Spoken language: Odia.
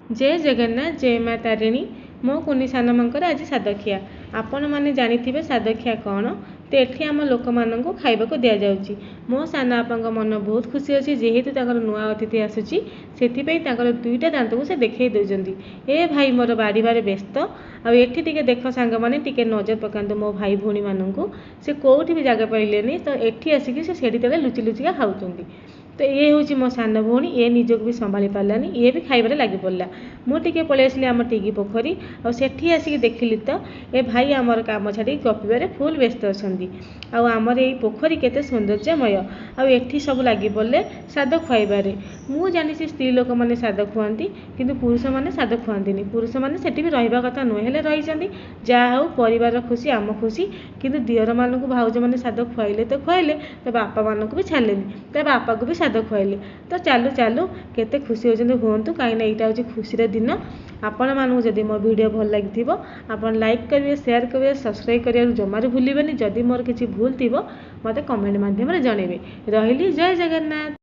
ଜୟ ଜଗନ୍ନାଥ, ଜୟ ମା ତାରିଣୀ। ମୋ କୁନି ସାନମାଙ୍କର ଆଜି ସାଦଖିଆ। ଆପଣମାନେ ଜାଣିଥିବେ ସାଦଖିଆ କ'ଣ। ତ ଏଠି ଆମ ଲୋକମାନଙ୍କୁ ଖାଇବାକୁ ଦିଆଯାଉଛି। ମୋ ସାନ ବାପାଙ୍କ ମନ ବହୁତ ଖୁସି ଅଛି, ଯେହେତୁ ତାଙ୍କର ନୂଆ ଅତିଥି ଆସୁଛି, ସେଥିପାଇଁ ତାଙ୍କର ଦୁଇଟା ଦାନ୍ତକୁ ସେ ଦେଖେଇ ଦେଉଛନ୍ତି। ଏ ଭାଇ ମୋର ବାଢ଼ିବାରେ ବ୍ୟସ୍ତ। ଆଉ ଏଠି ଟିକେ ଦେଖ ସାଙ୍ଗମାନେ, ଟିକେ ନଜର ପକାନ୍ତୁ ମୋ ଭାଇ ଭଉଣୀମାନଙ୍କୁ। ସେ କେଉଁଠି ବି ଜାଗା ପାଇଲେନି, ତ ଏଠି ଆସିକି ସେ ସେଠି ତଳେ ଲୁଚି ଲୁଚିକା ଖାଉଛନ୍ତି। ତ ଇଏ ହେଉଛି ମୋ ସାନ ଭଉଣୀ, ଇଏ ନିଜକୁ ବି ସମ୍ଭାଳି ପାରିଲାନି, ଇଏ ବି ଖାଇବାରେ ଲାଗି ପଡ଼ିଲା। ମୁଁ ଟିକେ ପଳେଇ ଆସିଲି ଆମ ଟିଗି ପୋଖରୀ, ଆଉ ସେଠି ଆସିକି ଦେଖିଲି ତ ଏ ଭାଇ ଆମର କାମ ଛାଡ଼ିକି ଗପିବାରେ ଫୁଲ୍ ବ୍ୟସ୍ତ ଅଛନ୍ତି। ଆଉ ଆମର ଏଇ ପୋଖରୀ କେତେ ସୌନ୍ଦର୍ଯ୍ୟମୟ। ଆଉ ଏଠି ସବୁ ଲାଗି ପଡ଼ିଲେ ସାଦ ଖୁଆଇବାରେ। ମୁଁ ଜାଣିଛି ସ୍ତ୍ରୀ ଲୋକମାନେ ସାଦ ଖୁଆନ୍ତି, କିନ୍ତୁ ପୁରୁଷମାନେ ସାଦ ଖୁଆନ୍ତିନି। ପୁରୁଷମାନେ ସେଠି ବି ରହିବା କଥା ନୁହେଁ, ହେଲେ ରହିଛନ୍ତି। ଯାହା ହେଉ, ପରିବାରର ଖୁସି ଆମ ଖୁସି। କିନ୍ତୁ ଦିଅରମାନଙ୍କୁ ଭାଉଜମାନେ ସାଦ ଖୁଆଇଲେ ତ ଖୁଆଇଲେ, ତା ବାପାମାନଙ୍କୁ ବି ଛାଡ଼ିଲେନି, ତା ବାପାକୁ ବି ସାଦ ଖୁଆଇଲେ। ତ ଚାଲୁ ଚାଲୁ, କେତେ ଖୁସି ହେଉଛନ୍ତି ହୁଅନ୍ତୁ, କାହିଁକିନା ଏଇଟା ହେଉଛି ଖୁସିର ଦିନ। ଆପଣମାନଙ୍କୁ ଯଦି ମୋ ଭିଡ଼ିଓ ଭଲ ଲାଗିଥିବ, ଆପଣ ଲାଇକ୍ କରିବେ, ସେୟାର କରିବେ, ସବସ୍କ୍ରାଇବ୍ କରିବାକୁ ଜମାରୁ ଭୁଲିବେନି। ଯଦି ମୋର କିଛି ଭୁଲ ଥିବ, ମୋତେ କମେଣ୍ଟ ମାଧ୍ୟମରେ ଜଣାଇବେ। ରହିଲି, ଜୟ ଜଗନ୍ନାଥ।